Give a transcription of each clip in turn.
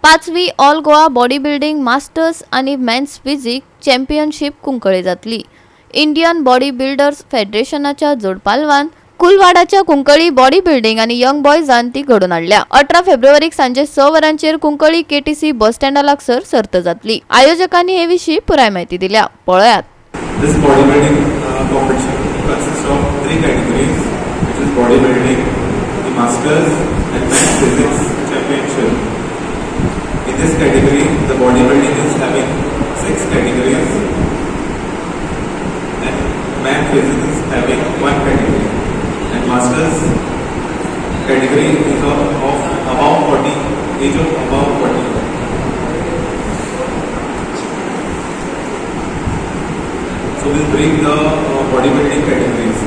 पांचवी all Goa body building masters आनी men's physique championship Cuncolim जातली. इंडियन बॉडी बिल्डर्स फेडरेशनाच्या जोडपालवान कुलवाडाच्या कुंकळी बॉडी बिल्डिंग आनी यंग बॉयजान ती घडोवन हाडल्या. 18 फेब्रुवारीक सांजे 6 वरांचेर कुंकळी केटीसी बस स्टँडा लागसर सर्त जातली. आयोजकांनी हे विशीं पुराय म्हायती दिल्या, पळयात. This bodybuilding competition consists of 3 categories, which is bodybuilding, the masters and men's physics championship. In this category, the bodybuilding is having 6 categories and man physics is having 1 category. And masters category is of above 40, age of above 40. So we'll break the bodybuilding categories,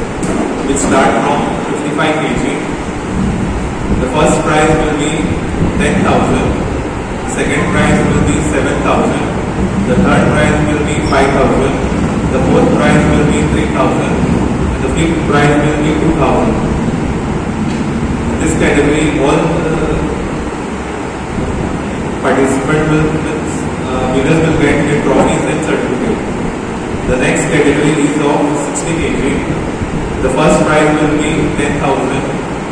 which start from 55 kg. The first prize will be 10,000, the second prize will be 7,000, the third prize will be 5,000, the fourth prize will be 3,000, and the fifth prize will be 2,000. In this category, all participants will, winners will get their trophies and certificate. The next category is of 60 kg. The first prize will be 10,000,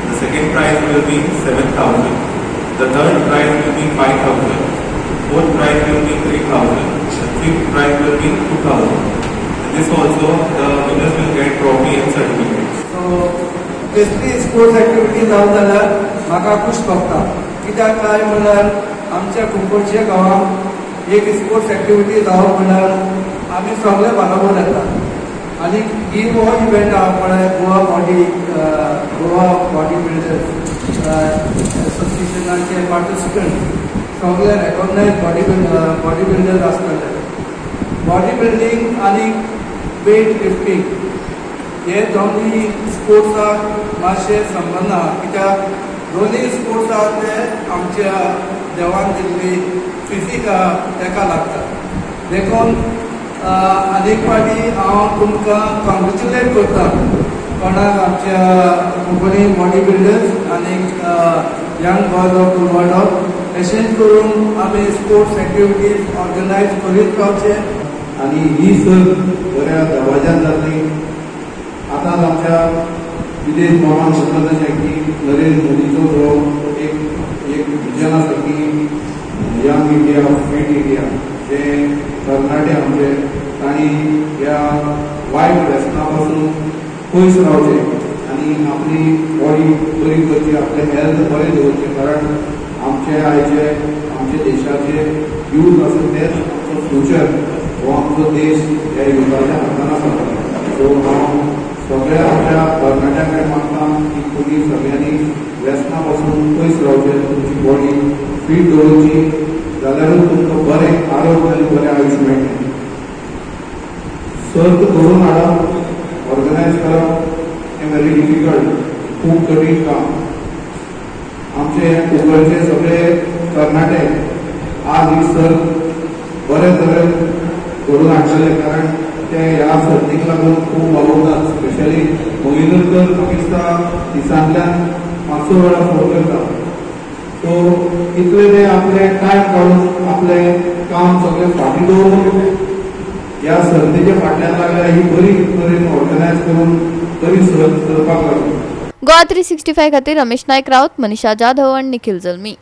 the second prize will be 7,000, the third prize will be 5,000, fourth prize will be 3,000, the fifth prize will be 2,000. And this also the winners will get trophy and certificates. So basically sports activities जावं जाल्यार म्हाका खूश भोगता. कित्याक काय म्हणल्यार आमच्या कुंकळच्या गांवांत एक स्पोर्ट्स एक्टिविटी जावप म्हणल्यार आमी सगळे बरोबर येता. आनी ही हो इव्हेंट आहा पळय गोवा बॉडी बिल्डर्स एसोसिएशनाचे पार्टिसिपंट सगळे रेकॉग्नायज बॉडी बिल्डर्स आसतले. बॉडी बिल्डींग आनी वेट लिफ्टींग हे दोनूय स्पोर्ट्साक मातशे संबंद आहा. कित्याक दोनूय स्पोर्ट्स आहा ते आमच्या देवान दिल्ली फिजीक आहा तेका लागता. देखून आनीक फावटी हांव तुमकां कॉंग्रेच्युलेट करता कोणाक आमच्या कोंकणी बॉडी बिल्डर्स आनी यंग बॉयज ऑफ कुलवाडो. अशेंच करून आमी स्पोर्ट्स एक्टिविटीज ऑर्गनायज करीत रावचे. आनी ही सर्त बऱ्या दबाज्यान जातली. आतांच आमच्या विदेश बाबान म्हणटा तशें की नरेंद्र मोदीचो जो एक एक विजन आसा की यंग इंडिया फिट इंडिया, जे तरणाटे आमचे तांणी ह्या वायट व्यसना पासून पयस रावचे आनी आपली बॉडी बरी करची, आपलें हेल्थ बरें दवरचें. कारण आमचे आयचे आमच्या देशाचे यूथ आसा तेच आमचो फ्युचर, हो आमचो देश ह्या युथाच्या हातान आसा. सो हांव सगळ्या आमच्या तरणाट्यां कडेन मागता की तुमी सगळ्यांनी व्यसना पासून पयस रावचें, तुमची बॉडी फीट दवरची जाल्यारूच तुमकां बरें आरोग्य आनी बरें आयुश्य मेळटलें. सर्त घडोवन हाडप, ऑर्गनायज करप हें व्हेरी डिफिकल्ट, खूब कठीण काम. आमचे कुंकळचे सगळे तरणाटे आज ही सर्त बरे तरेन घडोवन हाडटले, कारण ते ह्या सर्तीक लागून खूब वावुरतात. स्पेशली मोहिनूर तर म्हाका दिसता दिसांतल्यान 500 वेळा फोन करता. सो इतले ते आपले टायम काडून आपलें काम सगळें फाटीं दवरून ह्या सर्तीच्या फाटल्यान लागल्यार ही बरी तरेन ऑर्गनायज करून बरी सर्त करपाक लागली. गोवा 365 खातीर रमेश नायक राऊत, मनीषा जाधव आनी निखिल जल्मी.